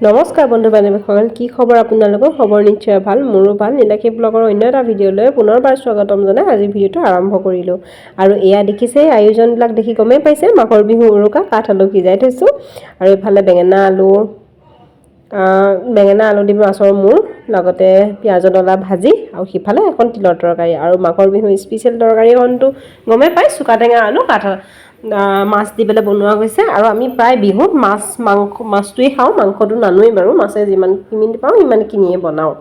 নমস্কাৰ বন্ধু বান্ধৱীসকল, কি খবৰ আপোনালোকৰ? খবৰ নিশ্চয় ভাল, মোৰো ভাল। নীলাক্ষী ব্লগৰ অন্য এটা ভিডিঅ'লৈ পুনৰবাৰ স্বাগতম জনাই আজি ভিডিঅ'টো আৰম্ভ কৰিলোঁ। আৰু এয়া দেখিছে, আয়োজনবিলাক দেখি গমেই পাইছে, মাঘৰ বিহু উৰুকা কাঠ আলু সিজাই থৈছোঁ আৰু ইফালে বেঙেনা আলু দি মাছৰ মূৰ, লগতে পিঁয়াজৰ ডলা ভাজি আৰু সিফালে এখন তিলৰ তৰকাৰী। আৰু মাঘৰ বিহু স্পেচিয়েল তৰকাৰীখনটো গমেই পাই, চুকা টেঙা আলু কাঠ মাছ দি পেলাই বনোৱা গৈছে। আৰু আমি প্ৰায় বিহুত মাছ মাংস মাছটোৱেই খাওঁ, মাংসটো নানোৱেই বাৰু। মাছে যিমানখিনি পাওঁ সিমানখিনিয়ে বনাওঁ,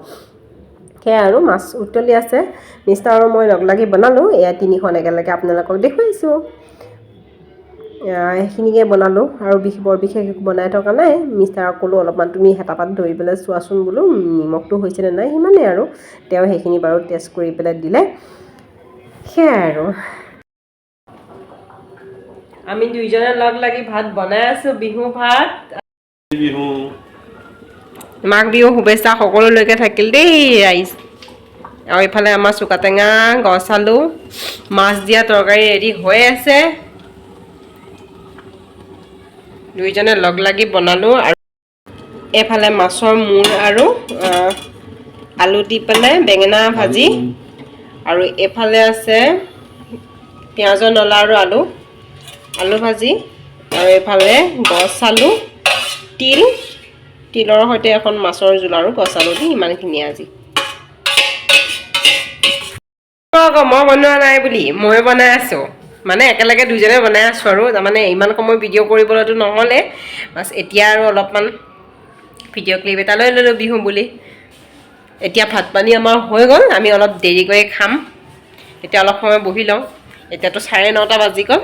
সেয়াই। আৰু মাছ উতলি আছে, মিষ্টাৰ আৰু মই লগ লাগি বনালোঁ। এয়া তিনিখন একেলগে আপোনালোকক দেখুৱাইছোঁ। সেইখিনিকে বনালোঁ আৰু বৰ বিশেষ একো বনাই থকা নাই। মিষ্টাৰক ক'লোঁ, অলপমান তুমি হেতাপাত ধৰি পেলাই চোৱাচোন বোলো, নিমখটো হৈছেনে নাই, সিমানেই। আৰু তেওঁ সেইখিনি বাৰু টেষ্ট কৰি পেলাই দিলে, সেয়াই। আৰু আমি দুইজনে লগ লাগি ভাত বনাই আছোঁ, বিহু ভাত। বিহু। মাঘ বিহু শুভেচ্ছা সকলোলৈকে থাকিল দেই ৰাইজ। আৰু এইফালে আমাৰ চুকা টেঙা, গছ আলু, মাছ দিয়া তৰকাৰী ৰেডি হৈ আছে। দুইজনে লগ লাগি বনালোঁ। আৰু এইফালে মাছৰ মূৰ আৰু আলু দি পেলাই বেঙেনা ভাজি। আৰু এইফালে আছে পিঁয়াজৰ নলা আৰু আলু আলু ভাজি। আৰু এইফালে গছ আলু, তিল, তিলৰ সৈতে এখন মাছৰ জোল আৰু গছ আলু দি, ইমানখিনিয়ে আজি। আকৌ মই বনোৱা নাই বুলি, মই বনাই আছোঁ, মানে একেলগে দুইজনে বনাই আছোঁ। আৰু তাৰমানে ইমান সময় ভিডিঅ' কৰিবলৈতো নহ'লে, বাছ এতিয়া আৰু অলপমান ভিডিঅ' ক্লিপ এটা লৈ ল'লোঁ বিহু বুলি। এতিয়া ভাত পানী আমাৰ হৈ গ'ল, আমি অলপ দেৰিকৈ খাম। এতিয়া অলপ সময় বহি লওঁ, এতিয়াতো 9:30 বাজি গ'ল,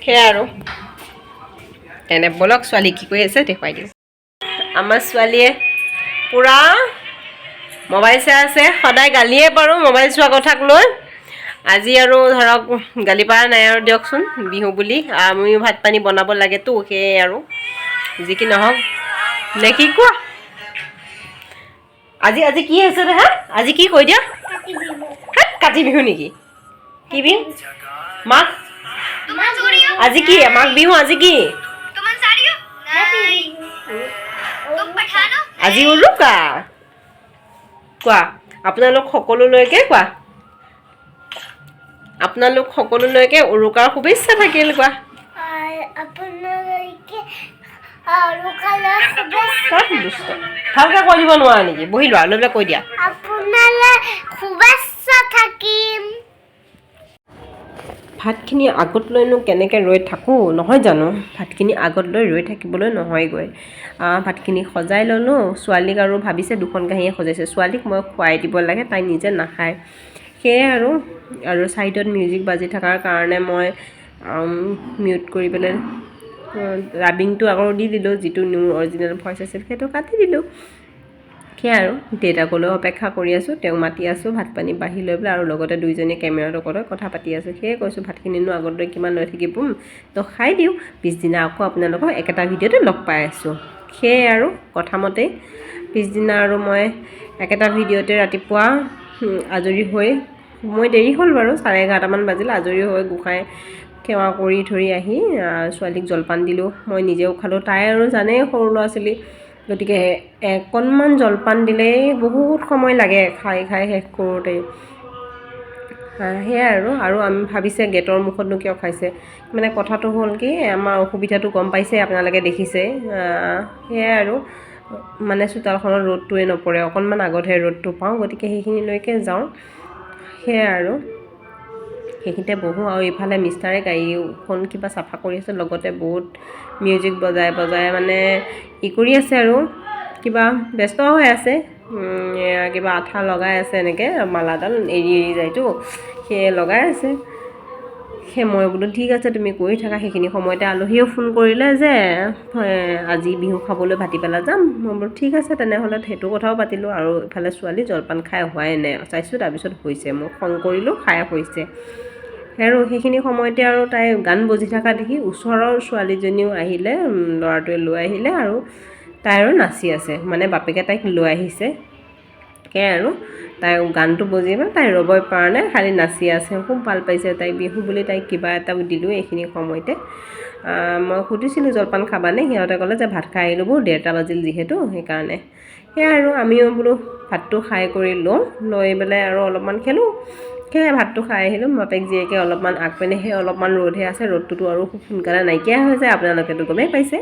সেয়াই। আৰু তেনে ব'লক, ছোৱালী কি কৰি আছে দেখুৱাই দিওঁ। আমাৰ ছোৱালীয়ে পূৰা মোবাইল চাই আছে। সদায় গালিয়ে পাৰোঁ মোবাইল চোৱা কথাক লৈ, আজি আৰু ধৰক গালি পৰা নাই আৰু দিয়কচোন, বিহু বুলি আমিও ভাত পানী বনাব লাগেতো, সেয়ে। আৰু যি কি নহওক নে কি কোৱা? আজি আজি কি আছে হা? আজি কি কৈ দিয়া? হাত কাতি বিহু নেকি? কি বিহু? মাঘ। আজি কি? মাঘ বিহু। আজি কি? तुम अंसारी हो? नहीं। तुम पठान हो? আজি উৰুকা। কোৱা, আপোনালোক সকলোলৈকে কোৱা, আপোনালোক সকলোলৈকে উৰুকাৰ শুভেচ্ছা থাকিল কোৱা। আপোনালোকে উৰুকাৰ শুভেচ্ছা। তাত দুষ্ট, ভালকৈ কৈ দিব নোৱাৰা নেকি? বহি লোৱা, লৈ পেলাই কৈ দিয়া। আপোনালৈ শুভেচ্ছা থাকিম। ভাতখিনি আগত লৈনো কেনেকৈ ৰৈ থাকোঁ, নহয় জানো? ভাতখিনি আগত লৈ ৰৈ থাকিবলৈ নহয়গৈ। ভাতখিনি সজাই ল'লোঁ। ছোৱালীক আৰু ভাবিছে দুখন কাঁহীয়ে সজাইছে, ছোৱালীক মই খুৱাই দিব লাগে, তাই নিজে নাখায়, সেয়াই। আৰু আৰু ছাইডত মিউজিক বাজি থকাৰ কাৰণে মই মিউট কৰি পেলাই ৰাবিংটো আকৌ দি দিলোঁ, যিটো মোৰ অৰিজিনেল ভইচ আছিল সেইটো কাটি দিলোঁ, সেয়াই। আৰু দেউতাকলৈ অপেক্ষা কৰি আছোঁ, তেওঁক মাতি আছোঁ ভাত পানী বাঢ়ি লৈ পেলাই। আৰু লগতে দুইজনীয়ে কেমেৰাটোৰ লগত কথা পাতি আছোঁ। সেয়ে কৈছোঁ, ভাতখিনিনো আগত লৈ কিমান লৈ থাকিব, তো খাই দিওঁ, পিছদিনা আকৌ আপোনালোকক একেটা ভিডিঅ'তে লগ পাই আছোঁ, সেয়ে। আৰু কথামতেই পিছদিনা আৰু মই একেটা ভিডিঅ'তে ৰাতিপুৱা আজৰি হৈ, মই দেৰি হ'ল বাৰু, 11:30মান বাজিল, আজৰি হৈ গোঁসাই সেৱা কৰি ধৰি আহি ছোৱালীক জলপান দিলোঁ, মই নিজেও খালোঁ। তাই আৰু জানেই সৰু ল'ৰা ছোৱালী, গতিকে অকণমান জলপান দিলেই বহুত সময় লাগে খাই খাই শেষ কৰোঁতেই, সেয়াই। আৰু আৰু আমি ভাবিছে গেটৰ মুখতনো কিয় খাইছে, মানে কথাটো হ'ল কি, আমাৰ অসুবিধাটো গম পাইছে আপোনালোকে, দেখিছে, সেয়াই। আৰু মানে চোতালখনত ৰ'দটোৱে নপৰে, অকণমান আগতহে ৰ'দটো পাওঁ, গতিকে সেইখিনিলৈকে যাওঁ, সেয়াই। আৰু সেইখিনিতে বহোঁ। আৰু ইফালে মিষ্টাৰে গাড়ীখন কিবা চাফা কৰি আছে, লগতে বহুত মিউজিক বজাই বজাই মানে ই কৰি আছে আৰু কিবা ব্যস্ত হৈ আছে, কিবা আঠা লগাই আছে, এনেকৈ মালাডাল এৰি এৰি যায়তো, সেয়ে লগাই আছে। সেই মই বোলো ঠিক আছে, তুমি কৰি থাকা। সেইখিনি সময়তে আলহীয়েও ফোন কৰিলে যে আজি বিহু খাবলৈ ভাটিবেলা যাম। মই বোলো ঠিক আছে তেনেহ'লে, সেইটো কথাও পাতিলোঁ। আৰু ইফালে ছোৱালী জলপান খাই হোৱাই নাই, চাইছোঁ তাৰপিছত হৈছে, মই খং কৰিলোঁ, খাই হৈছে। আৰু সেইখিনি সময়তে আৰু তাই গান বজি থকা দেখি ওচৰৰ ছোৱালীজনীও আহিলে, ল'ৰাটোৱে লৈ আহিলে আৰু তাই আৰু নাচি আছে, মানে বাপেকে তাইক লৈ আহিছে। সেয়াই আৰু তাই গানটো বজি পেলাই তাই ৰ'বই পৰা নাই, খালি নাচি আছে। খুব ভাল পাইছে তাই। বিহু বুলি তাইক কিবা এটা দিলোঁ এইখিনি সময়তে। মই সুধিছিলোঁ, জলপান খাবানে? সিহঁতে ক'লে যে ভাত খাই আহিলোঁ বৌ, 1:30 বাজিল যিহেতু, সেইকাৰণে। সেয়াই আৰু আমিও বোলো ভাতটো খাই কৰি লওঁ, লৈ পেলাই আৰু অলপমান খেলোঁ। সেয়াই ভাতটো খাই আহিলোঁ। বাপেক জীয়েকে অলপমান আগপিনে, সেই অলপমান ৰ'দহে আছে, ৰ'দটোতো আৰু খুব সোনকালে নাইকিয়া হৈ যায়, আপোনালোকেতো গমেই পাইছে।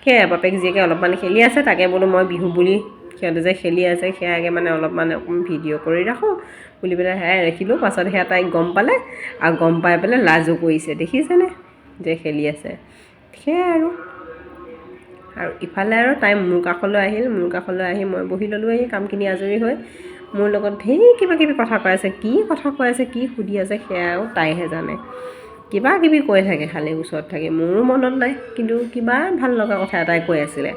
সেয়াই বাপেক জীয়েকে অলপমান খেলি আছে। তাকে বোলো মই বিহু বুলি সিহঁতে যে খেলি আছে সেয়াকে মানে অলপমান অকণমান ভিডিঅ' কৰি ৰাখোঁ বুলি পেলাই সেয়াই ৰাখিলোঁ। পাছত সেয়া তাইক গম পালে আৰু গম পাই পেলাই লাজো কৰিছে, দেখিছেনে যে খেলি আছে। সেয়াই আৰু আৰু ইফালে আৰু তাই মোৰ কাষলৈ আহিল। মোৰ কাষলৈ আহি মই বহি ল'লোঁ। এই কামখিনি আজৰি হৈ মোৰ লগত ধেৰ কিবা কিবি কথা কৈ আছে। কি কথা কৈ আছে, কি সুধি আছে, সেয়াও তাইহে জানে। কিবা কিবি কৈ থাকে খালি ওচৰত থাকি, মোৰো মনত নাই, কিন্তু কিবা ভাল লগা কথা এটাই কৈ আছিলে।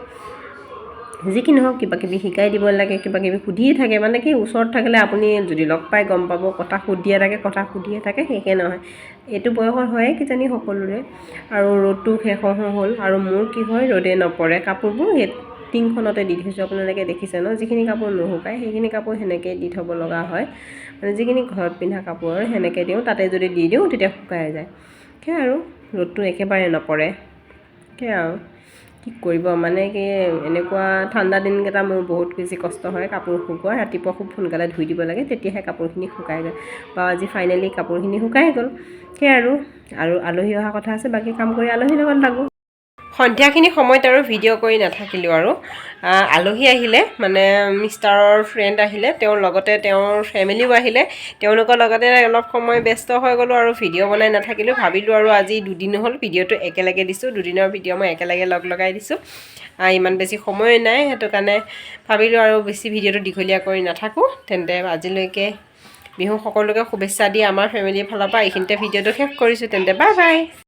যি কি নহওক, কিবা কিবি শিকাই দিব লাগে, কিবা কিবি সুধিয়ে থাকে। মানে কি, ওচৰত থাকিলে আপুনি যদি লগ পাই গম পাব, কথা সুধিয়ে থাকে, কথা সুধিয়ে থাকে, শেষে নহয়। এইটো বয়সত হয়ে কিজানি সকলোৰে। আৰু ৰ'দটো শেষ হওঁ হ'ল আৰু মোৰ কি হয়, ৰ'দে নপৰে কাপোৰবোৰ, সেই টিংখনতে দি থৈছোঁ। আপোনালোকে দেখিছে ন, যিখিনি কাপোৰ নুশুকায় সেইখিনি কাপোৰ সেনেকৈয়ে দি থ'ব লগা হয়। মানে যিখিনি ঘৰত পিন্ধা কাপোৰ আৰু সেনেকৈ দিওঁ, তাতে যদি দি দিওঁ তেতিয়া শুকাই যায়। সেয়াই আৰু ৰ'দটো একেবাৰে নপৰে। সেয়াই আৰু কি কৰিব, মানে কি, এনেকুৱা ঠাণ্ডা দিনকেইটা মোৰ বহুত বেছি কষ্ট হয় কাপোৰ শুকোৱা। ৰাতিপুৱা খুব সোনকালে ধুই দিব লাগে, তেতিয়াহে কাপোৰখিনি শুকাই যায়। বা আজি ফাইনেলি কাপোৰখিনি শুকাই গ'ল। সেয়াই আৰু আৰু আলহী অহা কথা আছে, বাকী কাম কৰি আলহীৰ লগত লাগোঁ। সন্ধিয়াখিনি সময়ত আৰু ভিডিঅ' কৰি নাথাকিলোঁ আৰু। আলহী আহিলে, মানে মিষ্টাৰৰ ফ্ৰেণ্ড আহিলে, তেওঁৰ লগতে তেওঁৰ ফেমিলিও আহিলে। তেওঁলোকৰ লগতে অলপ সময় ব্যস্ত হৈ গ'লোঁ আৰু ভিডিঅ' বনাই নাথাকিলোঁ। ভাবিলোঁ আৰু আজি দুদিন হ'ল, ভিডিঅ'টো একেলগে দিছোঁ, দুদিনৰ ভিডিঅ' মই একেলগে লগ লগাই দিছোঁ। ইমান বেছি সময় নাই, সেইটো কাৰণে ভাবিলোঁ আৰু বেছি ভিডিঅ'টো দীঘলীয়া কৰি নাথাকোঁ। তেন্তে আজিলৈকে বিহু সকলোকে শুভেচ্ছা দি আমাৰ ফেমিলিৰ ফালৰ পৰা এইখিনিতে ভিডিঅ'টো শেষ কৰিছোঁ। তেন্তে বাই বাই।